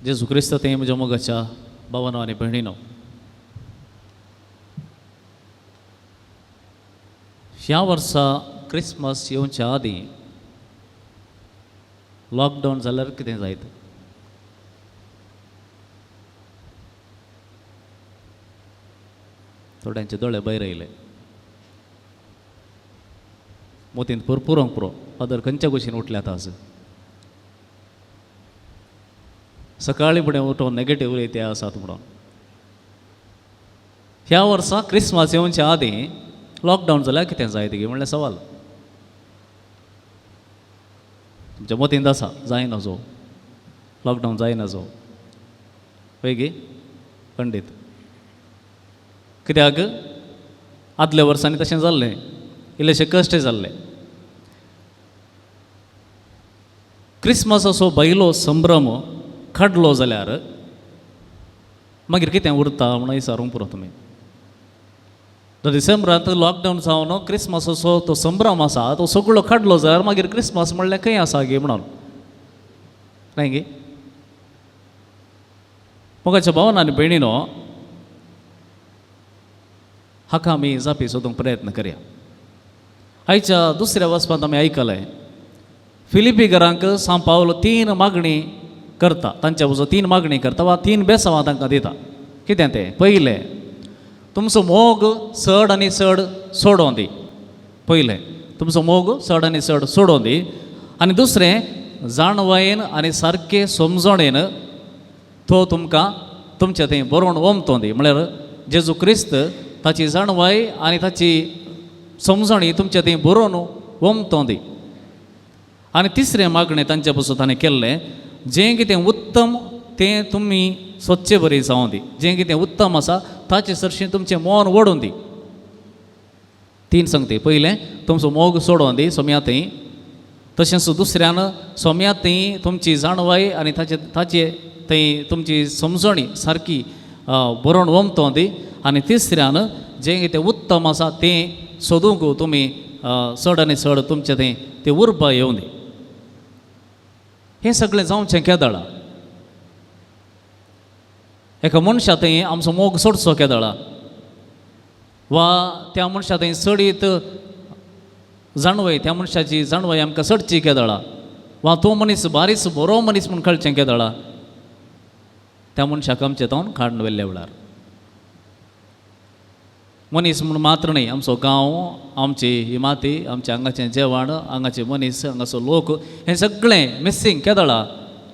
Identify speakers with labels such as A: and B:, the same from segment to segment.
A: जेजू क्रिस्त ते म्हज्या मोगाच्या भावानो आनी भयणीनो, ह्या वर्सा क्रिसमस येवच्या आदीं लॉकडावन जाल्यार कितें जायत? थोड्यांचे दोळे भायर आयले, मोतींत पुरपुरोंक पुरो फादर खंयच्या कुशीन उठल्यात आज? सकाळीं फुडें उठोवन नेगेटीव उलयते आसात म्हणून. ह्या वर्सा क्रिसमस येवच्या आदीं लॉकडावन जाल्यार कितें जायत गी म्हणलें सवाल तुमच्या मतींत आसा, जायना जो लॉकडावन जायना जो पळय गी खंडीत. कित्याक आदल्या वर्सांनी तशें जाल्लें, इल्लेशे कश्ट जाल्ले. क्रिसमसाचो भायलो संभ्रम काडलो जाल्यार मागीर कितें उरता म्हणून विचारूंक पुरो तुमी. डिसेंबरांत लॉकडावन जावन क्रिसमसाचो तो संभ्रम आसा तो सगळो काडलो जाल्यार मागीर क्रिसमस म्हणल्यार खंय आसा गे म्हणून न्हय गे? मोगाच्या भावान आनी भयणीनो, हाका आमी जापी सोदूंक प्रयत्न करया. आयच्या दुसऱ्या वचपांत आमी आयकलें फिलिपी घरांक सांव पावल 3 मागणी करता, तांच्या वचो 3 मागणी करता वा 3 बेसांवां तांकां दिता. कितें तें? पयलें, तुमचो मोग चड आनी चड सोडोवन दी. पयलें, तुमचो मोग चड आनी चड सोडोवन दी. आनी दुसरें, जाणवायेन आनी सारके समजणेन तो तुमकां तुमचें थंय बरोवन ओमतो दी. म्हळ्यार जेजू क्रिस्त ताची जाणवाय आनी ताची समजणी तुमचे थंय बरोवन ओमतो दी. आनी तिसरें मागणें तांचे पसून ताणें केल्लें, जें कितें उत्तम तें तुमी सोदचे बरी जावं दी, जें कितें उत्तम आसा ताचे सरशीं तुमचें मन ओडून दी. 3 सांगते. पयलें, तुमचो मोग सोडोवन दी सोम्या थंय, तशेंच दुसऱ्यान सोम्या थंय तुमची जाणवाय आनी ताचे ताचे थंय तुमची समजणी सारकी बरोवन ओमतो दी. आनी तिसऱ्यान जें कितें उत्तम आसा तें सोदूंक तुमी चड आनी चड तुमचें थंय ते उर्बा येवं दी. हें सगळें जावचें केदळा? एका मनशा थंय आमचो मोग सोडचो केदळा वा त्या मनशा थंय चडीत जाणवय, त्या मनशाची जाणवय आमकां चडची केदळा वा तो मनीस बारीस बरो मनीस म्हूण कळचें केदळा? त्या मनशाक आमचें तावन काडून व्हेल्ल्या वेळार. मनीस म्हूण मात्र न्हय, आमचो गांव, आमची ही माती, आमचें हांगाचें जेवण, हांगाचे मनीस, हांगाचो लोक, हें सगळें मिसींग केदळा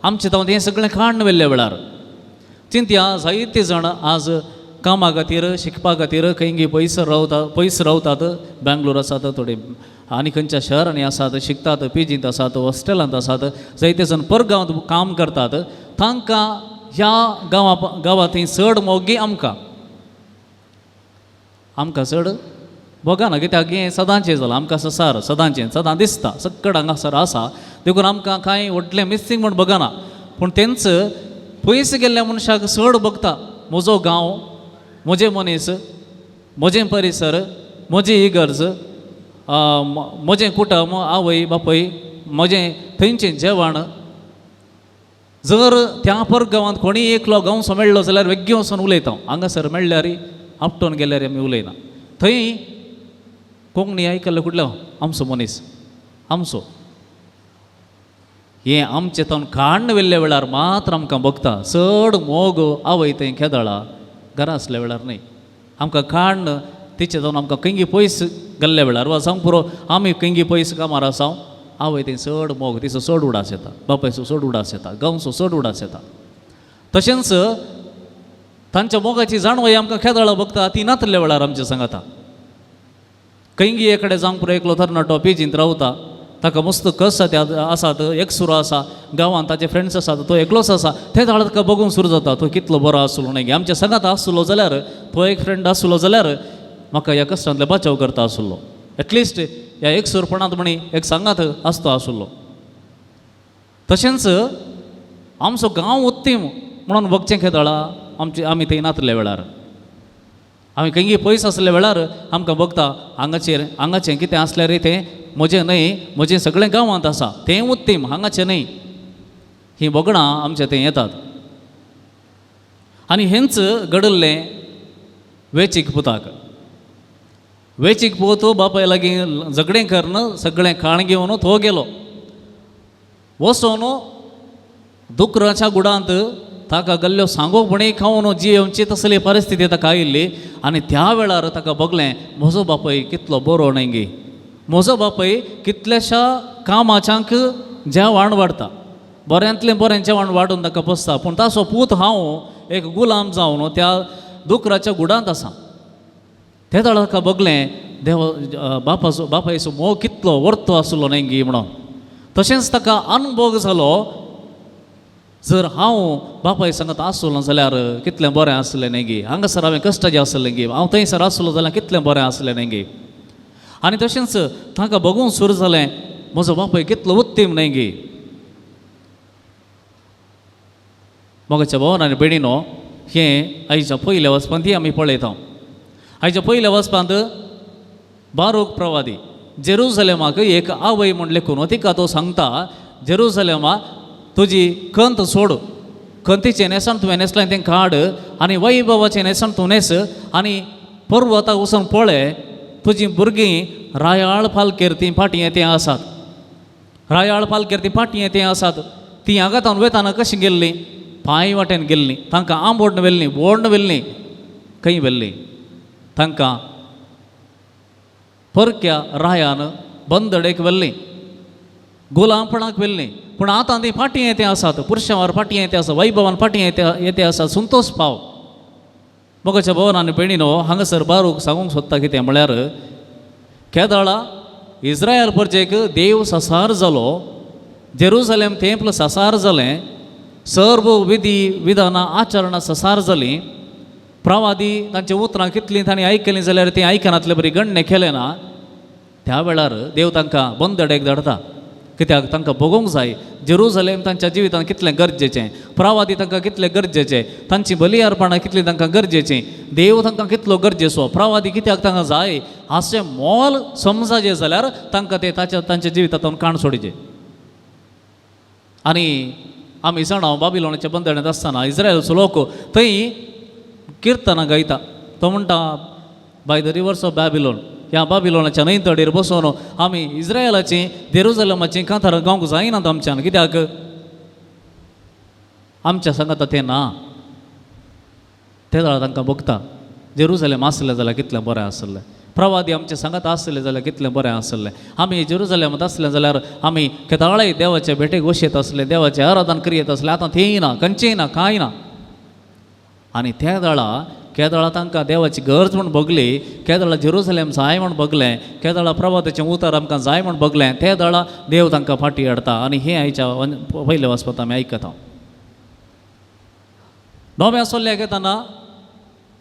A: आमचें तावन हें सगळें काडून व्हेल्ल्या वेळार. चिंतया, जायते जाण आज कामा खातीर, शिकपा खातीर खंय पयस रावता, पयस रावतात. बेंगलोर आसात थोडे, आनी खंयच्या शहरांनी आसात, शिकतात, पिजींत आसात, हॉस्टेलांत आसात. जायते जाण परगांवांत काम करतात. तांकां ह्या गांवांत चड मोगी आमकां आमकां चड भोगना, कित्याक हें सदांचें जालां आमकां. संवसार सदांचें सदां दिसता, सक्कड हांगासर आसा, देखून आमकां कांय व्हडलें मिसींग म्हूण भोगना. पूण तेंच पयस गेल्ल्या मनशाक चड भोगता. म्हजो गांव, म्हजे मनीस, म्हजें परिसर, म्हजी इगर्ज, म्हजें कुटुंब, आवय बापूय, म्हजें थंयचें जेवण. जर त्या परगांवांत कोणीय एकलो गांवचो मेळ्ळो जाल्यार वेगळी वचून उलयता. हांगासर मेळ्ळ्यार आपटोवन गेल्यार आमी उलयना. थंय कोंकणी आयकल्लो कुडलो आमचो मनीस आमचो. हें आमचें तावन काडून व्हेल्ल्या वेळार मात्र आमकां भोगता. चड मोग आवय थंय केदळा घरा आसल्या वेळार न्हय. आमकां काडून तिचें जावन आमकां खंय पयस गेल्ल्या वेळार वा जावंक पुरो आमी खंय पयस कामार आसा, आवय थंय चड मोग, तिचो चड उडास येता, बापायचो चड उडास येता, गांवचो चड उडास येता. तशेंच तांच्या मोगाची जाणवाय आमकां केदळा भोगता ती नातल्या वेळार आमच्या सांगाता. खंय एकडे जावंक पुरो एकलो तरणाटो पिजींत रावता, ताका मस्त कस आसात, एकसुरो आसा, गांवांत ताचे फ्रेंड्स आसात, तो एकलोच आसा. ते वेळार ताका बघूंक सुरू जाता, तो कितलो बरो आसलो न्हय. आमच्या सांगात आसलो जाल्यार, तो एक फ्रेंड आसलो जाल्यार म्हाका ह्या कश्टांतले बचाव करता आसलो, एटलिस्ट ह्या एकसुरपणांत म्हणी एक सांगात आसतो आसलो. तशेंच आमचो गांव उत्तीम म्हणून बगचें केदळा आमचे आमी थंय नातल्या वेळार, आमी खंय पयस आसल्या वेळार आमकां बगता हांगाचेर हांगाचें कितें आसल्यार तें म्हजें न्हय, म्हजें सगळें गांवांत आसा, तें उत्तीम, हांगाचें न्हय. हीं भोगणां आमच्या थंय येतात. आनी हेंच घडिल्लें वेचीक पुताक. वेचीक पूत बापाय लागीं झगडें करून सगळें खाण घेवन तो गेलो. वचोन दुकराच्या गुडांत ताका गल्ल्यो सांगो पुणी खावन जियेवची तसली परिस्थिती ताका आयिल्ली. आनी त्या वेळार ताका भोगलें म्हजो बापूय कितलो बरो न्हय गे, म्हजो बापूय कितल्याशा कामाच्यांक जेवण वाडटा, बऱ्यांतलें बरें जेवण वाडून ताका पोसता, पूण ताचो पूत हांव एक गुलाम जावन त्या दुकराच्या गुडांत आसा. ते वेळार ताका भोगलें देव बापाचो बापायचो मोग कितलो वर्तो आसलो न्हय गी म्हणून. तशेंच ताका अनुभोग जालो जर हांव बापाय सांगत आसलो जाल्यार कितलें बरें आसलें न्हय गी, हांगासर हांवें कश्टाचें आसलें गी, हांव थंयसर आसलो जाल्यार कितलें बरें आसलें न्हय गी. आनी तशेंच ताका बगूंक सुरू जालें म्हजो बापूय कितलो उत्तीम न्हय गी. मोगाच्या भावान आनी भयणीनो, हें आयच्या पयल्या वचपांत आमी पळयता. आयच्या पयल्या वचपांत बारूक प्रवादी जेरुजलेमाक एक आवय म्हूण लेखून तिका तो सांगता, जेरुजलेमा तुजी खंत सोड, खंतीचें न्हेसण तुवें न्हेसलें तें काड आनी वैभवाचें न्हेसण तूं न्हेस आनी पर्वताक वचून पळय, तुजीं भुरगीं रायाळ पालखेर तीं फाटीं येते आसात, रायाळ पालखेर तीं फाटीं येते आसात. तीं आगातान वेताना कशीं गेल्लीं, पांय वाटेन गेल्लीं, तांकां आंबोडन व्हेल्लीं, बोडन व्हेल्लीं, खंय व्हेल्लीं, तांकां परक्या रायान बंदडेक व्हेल्लीं, गुलामपणाक व्हेल्लीं. पूण आतां तीं फाटीं येते आसात, पुरशांवार फाटीं येते आसा, वैभवान फाटीं येते येते आसात, संतोष पाव. मोगाच्या भोवन आनी भयणीनो, हांगासर बारूक सांगूंक सोदता कितें म्हळ्यार केदळा इस्रायल परजेक देव ससार जालो, जेरुजलेम तेंपल ससार जालें, सर्व विधी विधानां आचरणां ससार जालीं, प्रवादी तांची उतरां कितलीं तांणी आयकलीं जाल्यार तीं आयकनातले बरी गण्य केलें ना. त्या वेळार देव तांकां बंदडेक धाडटा, कित्याक तांकां भोगोवंक जाय जेरुजलेम तांच्या जिवितांत कितलें गरजेचें, प्रवादी तांकां कितलें गरजेचें, तांची बली अर्पणां कितलीं तांकां गरजेचीं, देव तांकां कितलो गरजेचो, प्रवादी कित्याक तांकां जाय हाचें मोल समजाचें जाल्यार तांकां तें ताच्या तांच्या जिवितांतून काण सोडचें. आनी आमी जाणा बाबिलोनाच्या बंदणांत आसतना इस्रायलचो लोक थंय किर्तनां गायता. तो म्हणटा by the rivers of Babylon, ह्या बाबिलोनाच्या न्हंय तडीर बसोवन आमी इस्रायलाचीं जेरुजलमाचीं कांतारां गावंक जायनात आमच्यान, कित्याक आमच्या सांगाता तें ना. ते जाल्यार तांकां भोगता जेरुजलेम आसलें जाल्यार कितलें बरें आसलें, प्रवादी आमचे सांगात आसले जाल्यार कितलें बरें आसलें, आमी जेरुजलेमांत आसलें जाल्यार आमी केदाळाय देवाचे भेटेक वशेत आसले, देवाचें आराधन करीत आसलें, आतां तेंय ना, खंयचेंय ना, कांय ना. आनी त्या वेळा केदळा तांकां देवाची गरज म्हूण भोगली, केदळा जेरुजलेम जाय म्हूण भोगलें, केदळा प्रभाताचें उतर आमकां जाय म्हूण भोगलें, ते वेळा देव तांकां फाटीं हाडटा. आनी हें आयच्या पयले वाचपांत आमी आयकता. नव्या सोल्ल्याक येतना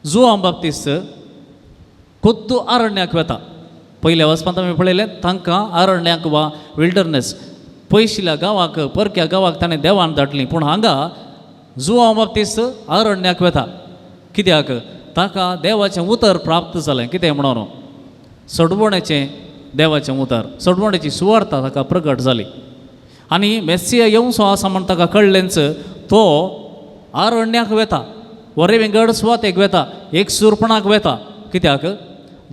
A: जुआंव बाप्तीस्त खुद्द आरण्याक वता. पयल्या वाचपांत आमी पळयलें तांकां आरण्याक वा विल्डरनेस पयशिल्ल्या गांवाक परक्या गांवाक ताणें देवान धाडली, पूण हांगा जुआंव बाप्तीस्त आरण्याक वता. कित्याक ताका देवाचें उतर प्राप्त जालें. कितें म्हणून सडवण्याचें देवाचें उतर, सडवण्याची सुवार्ता ताका प्रगट जाली आनी मेस्सिया येवचो आसा म्हण ताका कळ्ळेंच तो आरण्याक वता, वरे विंगड सुवातेक वता, एक सुरपणाक वता. कित्याक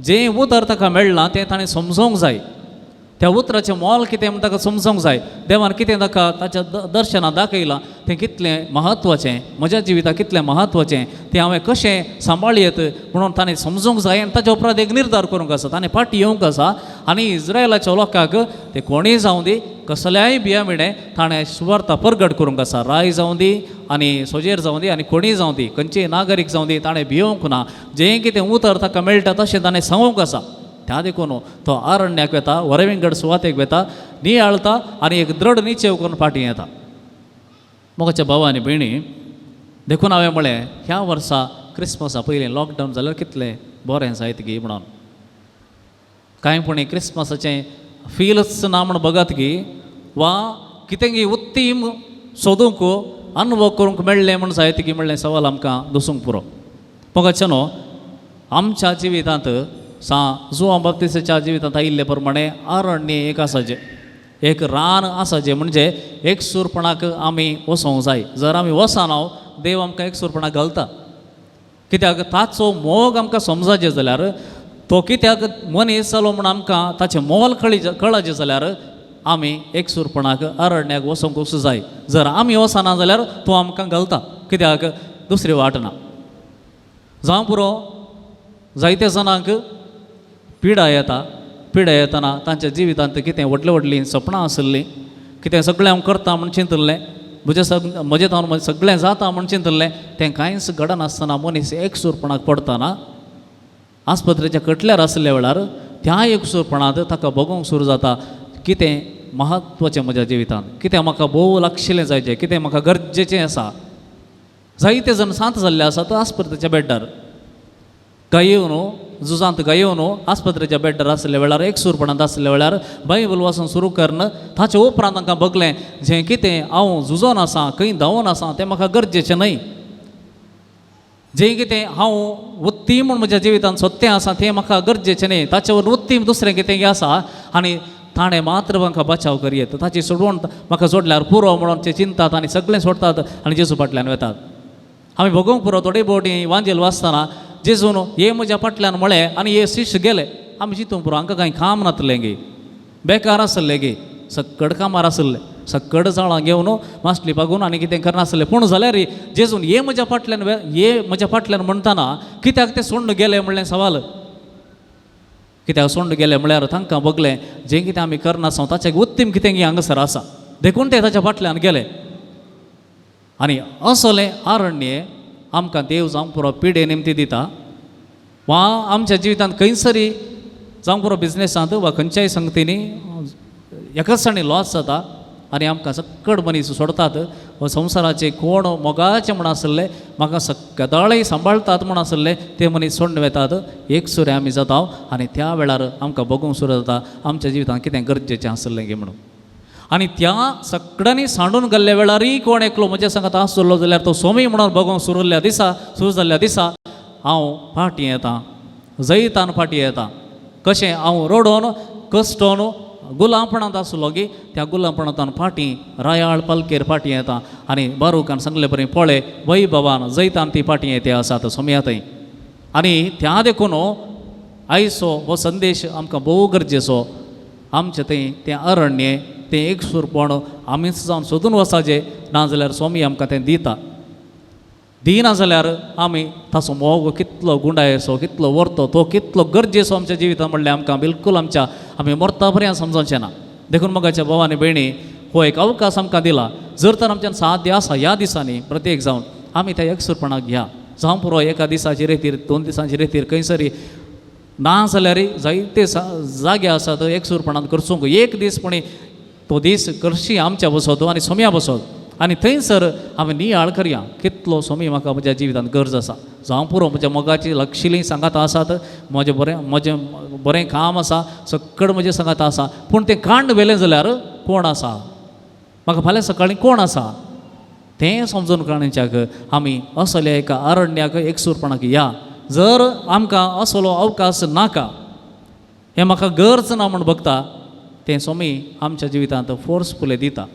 A: जें उतर ताका मेळ्ळां तें ताणें समजोवंक जाय, त्या उतराचें मोल कितें म्हूण ताका समजोवंक जाय, देवान कितें ताका ताच्या दर्शनां दाखयलां तें कितलें म्हत्वाचें, म्हज्या जिविताक कितलें म्हत्वाचें, तें हांवें कशें सांबाळयत म्हणून ताणें समजूंक जाय आनी ताच्या उपरांत एक निर्धार करूंक आसा, ताणें फाटीं येवंक आसा. आनी इस्रायलाच्या लोकांक ते कोणीय जावं दी कसल्याय बिया विणें ताणें सुवार्ता परगट करूंक आसा, राय जावं दी आनी सोजेर जावं दी आनी कोणीय जावं दी, खंयचेय नागरीक जावं दी, ताणें भियोवंक ना, जें कितें उतर ताका मेळटा तशें ताणें सांगूंक आसा. त्या देखून तो आरण्याक वता, वरविंगड सुवातेक वता, नियाळता आनी एक दृढ निश्चय करून फाटीं येता. मोगाच्या भाव आनी भयणी, देखून हांवें म्हळें ह्या वर्सा क्रिसमसा पयलीं लॉकडावन जाल्यार कितलें बरें जायत गी म्हणून. कांय पुणी क्रिसमसाचें फिलच ना म्हण बघत गी वा कितें गी उत्तीम सोदूंक अनुभव करूंक मेळ्ळें म्हण जायत गी म्हणलें सवाल आमकां दसूंक पुरो. मोगाचे न्हू, आमच्या जिवितांत सा जुआंव बाप्तिस्ताच्या जिवितांत आयिल्ले प्रमाणे आरण्य एक आसाचें, एक रान आसाचें, म्हणजे एकसूरपणाक आमी वचोंक जाय. जर आमी वचना देव आमकां एकसूरपणाक घालता. कित्याक ताचो मोग आमकां समजाचें जाल्यार, तो कित्याक मनीस जालो म्हूण आमकां ताचें मोल कळचें जाल्यार आमी एकसूरपणाक अरण्याक वचोंकूच जाय. जर आमी वचना जाल्यार तो आमकां घालता, कित्याक दुसरी वाट ना. जावं पुरो, जायते जाणांक पिडा येता. पिडा येतना तांच्या जिवितांत कितें व्हडलीं व्हडलीं सपनां आशिल्लीं, कितें सगळें हांव करता म्हूण चिंतिल्लें, म्हजें सग म्हजें जावन म्हजें सगळें जाता म्हूण चिंतिल्लें, तें कांयच घडनासतना मनीस एकसूरपणाक पडटना आस्पत्रेच्या कटल्यार आशिल्ल्या वेळार त्या एकसूरपणांत ताका भोगोवंक सुरू जाता कितें म्हत्वाचें म्हज्या जिवितांत, कितें म्हाका भोव लागशिल्लें जायचें, कितें म्हाका गरजेचें आसा. जायते जाण सांत जाल्ले आसात आस्पत्रेच्या बेड्डार गायोवन, झुजांत गायोवन आस्पत्रेच्या बेड्डार आशिल्ल्या वेळार, एकसूरपणांत आशिल्ल्या वेळार बायबल वाचून सुरू करून ताचे उपरांत तांकां बगलें जें कितें हांव झुजोन आसा, खंय धांवोन आसा तें म्हाका गरजेचें न्हय, जें कितें हांव उत्तीम म्हूण म्हज्या जिवितांत सत्य आसा तें म्हाका गरजेचें न्हय, ताचे वयर उत्तीम दुसरें कितें आसा आनी ताणें मात्र म्हाका बचाव करयेत, ताची सोडवण म्हाका जोडल्यार पुरो म्हणून ते चिंतात आनी सगळें सोडटात आनी जेजू फाटल्यान वेतात. आमी भोगोवंक पुरो थोडे भोवटी वांजेल वाचतना जेजून हे म्हज्या फाटल्यान म्हळें आनी हे शिश्य गेले. आमी चिंतूंक पुरो हांकां कांय काम नातलें गे, बेकार आसले गे, सक्कड कामार आसले, सक्कड जाळां घेवन मासली पागून आनी कितें करनासलें. पूण जाल्यार जेजून हे म्हज्या फाटल्यान हे म्हज्या फाटल्यान म्हणटना कित्याक ते सोडून गेले म्हणलें सवाल. कित्याक सोडून गेले म्हळ्यार तांकां बगलें जें कितें आमी करनासो ताचें उत्तीम कितें हांगासर आसा, देखून ते ताच्या फाटल्यान गेले. आनी असलें आरण्य आमकां देव जावंक पुरो पिडे निमती दिता, वा आमच्या जिवितांत खंयसरी जावंक पुरो बिजनेसांत वा खंयच्याय संगतींनी एकाच लॉस जाता आनी आमकां सक्कड मनीस सोडतात, वा संवसाराचे कोण मोगाचे म्हूण आसले म्हाका सदांय सांबाळटात म्हूण आसले ते मनीस सोडून वेतात. एकसुरे आमी जाता आनी त्या वेळार आमकां बगूंक सुरू जाता आमच्या जिवितांत कितें गरजेचें आसलें गे म्हणून. आनी त्या सगळ्यांनी सांडून गेल्ल्या वेळारय कोण एकलो म्हज्या सांगात आसलो जाल्यार तो सोमी म्हणून बगोवंक सुरल्ल्या दिसा, सुरू जाल्ल्या दिसा हांव फाटीं येता, जैतान फाटीं येता. कशें हांव रडोन कश्टोन गुलामपणांत आसलो गी त्या गुलामपणांत फाटीं रायाळ पालकेर फाटीं येता आनी बारूकान सांगले बरें पळय वैभवान जैतान ती फाटीं येते आसात सोमया थंय. आनी त्या देखून आयचो हो संदेश आमकां भोव गरजेचो. आमचें थंय तें अरण्य तें एकसूरपण आमीच जावन सोदून वचाचें, नाजाल्यार स्वामी आमकां तें दिता. दिना जाल्यार आमी ताचो मोग कितलो गुंडायेचो, कितलो व्हरतो, तो कितलो गरजेचो आमच्या जिवितांत म्हणल्यार आमकां बिलकूल आमच्या आमी मरता पर्यंत समजोवचें ना. देखून मोगाच्या भाव आनी भयणी हो एक अवकाश आमकां दिला. जर तर आमच्यान साध्य आसा ह्या दिसांनी प्रत्येक जावन आमी त्या एकसूरपणाक घ्या. जावं पुरो एका दिसाची रेतीर, 2 दिसांची रेतीर खंयसरी ना जाल्यार जायते जागे आसात एकसूरपणांत करचूंक. एक दीस पुणी तो दीस कर्शी आमच्या बसत आनी सोम्या बसत आनी थंयसर आमी नियाळ करया कितलो सोमी म्हाका म्हज्या जिवितांत गरज आसा. जावं पुरो म्हज्या मोगाची लक्षिली सांगात आसात, म्हजें बरें काम आसा, सक्कड म्हजें सांगात आसा, पूण तें कांड व्हेलें जाल्यार कोण आसा म्हाका फाल्यां सकाळीं कोण आसा तें समजून काडच्याक आमी असल्या एका अरण्याक एकसूरपणाक या. जर आमकां असलो अवकाश नाका, हें म्हाका गरज ना म्हूण बगता, तें स्वामी आमच्या जिवितांत फोर्सफुली दिता,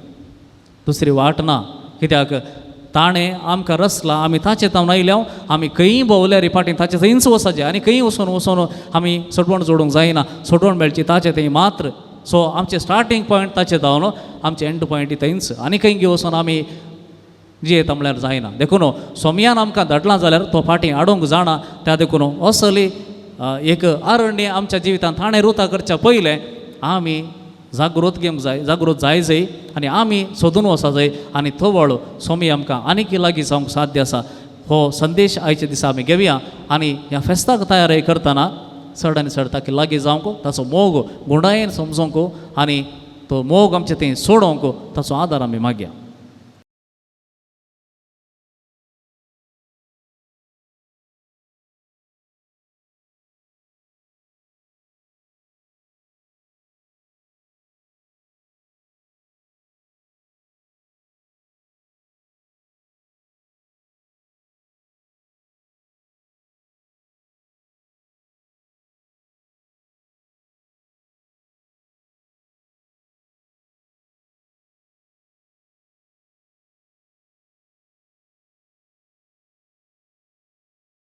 A: दुसरी वाट ना. कित्याक ताणें आमकां रचला, आमी ताचे तावन आयल्या, आमी खंयी भोंवल्यार फाटीं ताचे थंयच वचपाचें आनी खंयी वचून वचून आमी सोडवण जोडूंक जायना, सोडवण मेळची ताचे थंय मात्र. सो आमचें स्टार्टींग पॉयंट ताचे तावन आमचें एंड पॉयंट थंयच, आनी खंय वचून आमी जियेता म्हणल्यार जायना. देखून सोमयान आमकां धाडलां जाल्यार तो फाटीं हाडूंक जाणा. त्या देखून असली एक अरण्य आमच्या जिवितांत ताणें रुता करच्या पयलें आमी जागृत घेवंक जाय, जागृत जाय जाय आनी आमी सोदून वचा जाय आनी थवळ स्वामी आमकां आनीक लागीं जावंक साध्य आसा. हो संदेश आयच्या दिसा आमी घेवया आनी ह्या फेस्ताक तयारी करतना चड आनी चड ताका लागीं जावंक, ताचो मोग गुंडायेन समजोवंक आनी तो मोग आमचे थंय सोडोवंक ताचो आदार आमी मागया.